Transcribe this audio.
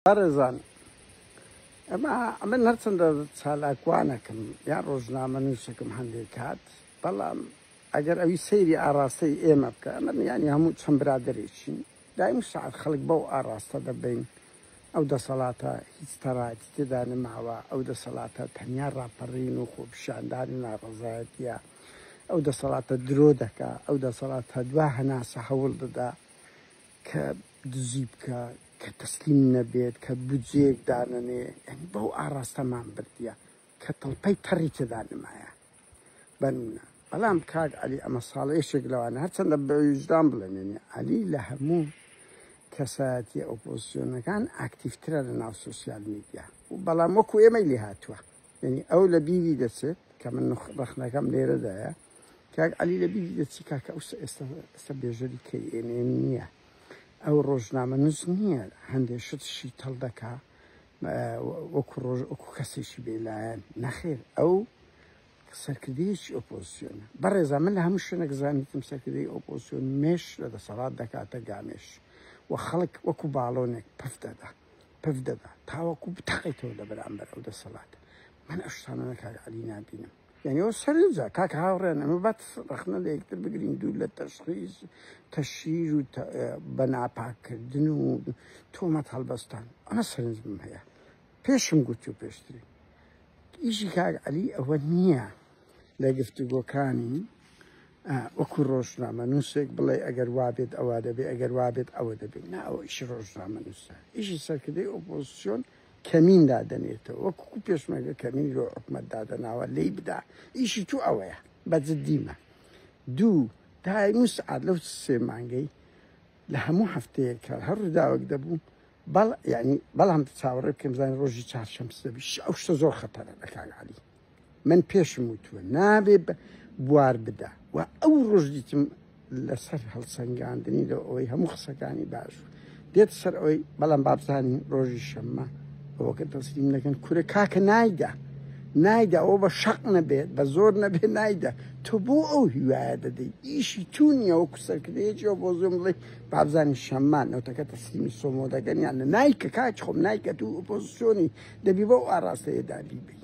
بەڕێزان ئەمە ئەمن هەرچەندە چالاکوانەکەم یان ڕۆژنامەنووسێکم هەندێک کات، بەڵام ئەگەر ئەوی سەیری ئاڕاستەی ئێمە بکە، ئەمن یانی هەموو چەند برادەرێکین دایم سەعات خەڵک بەو ئاڕاستە دەبەین. ئەو دەسەڵاتە هیچ تەڕایەتی تێدا نەماوە، ئەو دەسەڵاتە تەنیا ڕاپەڕین و خۆپیشاندان و ناڕەزایەتیە، ئەو دەسەڵاتە درۆ دەکا، ئەو دەسەڵاتە دوا هەناسە هەوڵ دەدا کە دزی بکا، کە تەسلیم نەبێت، کە بودجەیەک دانەنێ، یانی بەو ئاڕاستەمان بردیە کە تڵپەی تەڕی تێدا نەمایە بەنمونە. بەڵام کاک عەلی ئەمە ساڵە یەکێک لەوانە، هەرچەندە بە ویژدان بڵێم یانی عەلی لە هەموو کەسایەتیە ئۆپۆزسیۆنەکان ئاکتیڤترە لە ناو سۆسیال میدیا، بەڵام وەکو ئێمەی لێ هاتووە، یانی ئەو لە بیری دەچێت کە من ڕەخنەکەم لێرەدایە، کاک عەلی لە بیری دەچی کاکە ئەو ئێستا ئێستا بێژەری کەی ئێن ئێن نییە، ئەو ڕۆژنامەنووس نییە، هەندێک شت شیتەڵ دەکا وەکو ڕۆژ وەکو کەسێکی بێلایەن، نەخێر ئەو سەرکردەیەکی ئۆپۆزسیۆنە. بەڕێزان من لە هەموو شوێنێک زانیتم سەرکردەی ئۆپۆزسیۆن مێش لە دەسەڵات دەکاتە گامێش و خەڵک وەکو باڵۆنێک پف دەدا پف دەدا تاوەکو بتەقێتەوە لە بەرامبەر ئەو دەسەڵاتە. من ئەو شتانە کاک عەلی نابینم. یعنی ئەو سەرنجە کاک هاوڕێن، ئەمە بات ڕەخنە لە یەکتر بگرین دوور لە تەشخیص تەشهیر و بە ناپاککردن و تۆمەت هەڵبەستان. ئەمە سەرنجم هەیە، پێشم گوت و پێشتری ئیشی کاک عەلی ئەوە نییە لە گفتوگۆکانی وەکو ڕۆژنامە نووسێک بڵێ ئەگەر وابێت ئەوە دەبێ، ئەگەر وابێت ئەوە دەبێت. نا، ئەوە ئیشی ڕۆژنامە نووسە. ئیشی سەرکردەی ئۆپۆزیسیۆن کەمین دادەنێتەوە، وەکو پێشمەرگە کەمین لۆ حکومەت دادەناوە لێی بدا. ئیشی تو ئەوەیە بە جدیمە. دوو دایم و سعات لەو سێ مانگەی لە هەموو هەفتەیەک کە هەر ڕووداوێک دەبوو، بەڵ یعنی بەڵام چاوەڕێ بکەم زانین ڕۆژی چهارشەم دەبی. ئەو شتە زۆر خەتەرە لە کاک عەلی. من پێشم وتووە نابێ بوار بدا و ئەو ڕۆژ دیتم لەسەر هەڵسەنگاندنی لە ئەوەی هەموو قسەکانی باش بوو دێت سەر ئەوەی، بەڵام بابزانین ڕۆژی شەممە ئەوەکە تەسلیم نەکەن. کورە کاکە نایدا، نایدا، ئەوە بە شەق نەبێت بە زۆر نەبێت نایدا. تۆ بۆ ئەو هیوایە دەدەی؟ ئیشی تو نییە وەکو سەرکردەیەکی ئۆپۆزیۆن بڵێ بابزانین شەممە نەوتەکە تەسلیمی سۆمۆ دەکەن یان نە. نایکە کاک خۆم، نایکە. تو ئۆپۆزیسیۆنی دەبی بەو ئاراستەیەدا بیبەی.